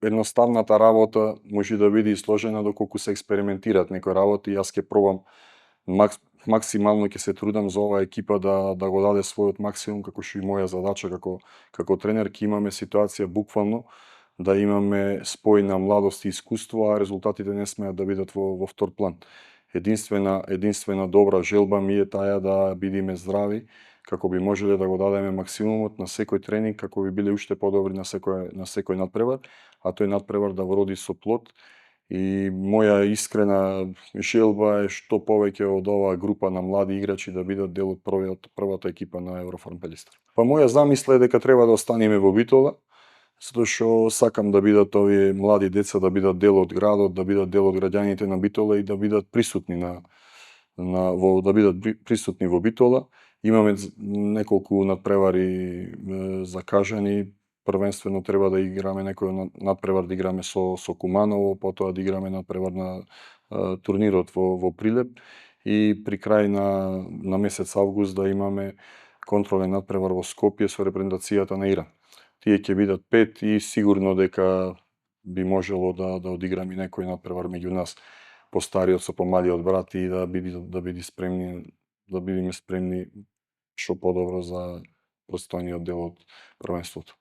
едноставната работа може да биде и сложена доколку се експериментираат некои работи. Јас ќе пробам максимално, ќе се трудам за оваа екипа да го даде својот максимум, како што и моја задача како тренер. Ќе имаме ситуација буквално да имаме спој на младост и искуство, а резултатите не смеат да бидат во втор план. Единствена добра желба ми е таа да бидеме здрави, како би можеле да го дадеме максимумот на секој тренинг, како би биле уште подобри на секој надпревар, а тој надпревар да вроди со плод. И моја искрена желба е што повеќе од оваа група на млади играчи да бидат дел од првата екипа на Еврофарм Пелистар. Па моја замисла е дека треба да останеме во Битола, затоа што сакам да бидат овие млади деца да бидат дел од градот, да бидат дел од граѓаните на Битола и да бидат присутни присутни во Битола. Имаме неколку надпревари закажани. Првенствено треба да играме некој надпревар, да играме со Куманово, потоа да играме надпревар на турнирот во Прилеп и при крај на месец август да имаме контролен надпревар во Скопје со репрезентацијата на Иран. Тие ќе бидат 5 и сигурно дека би можело да одиграме некој надпревар меѓу нас, постариот со помладиот брат, и да бидеме спремни што подобро за постојниот дел од првенството.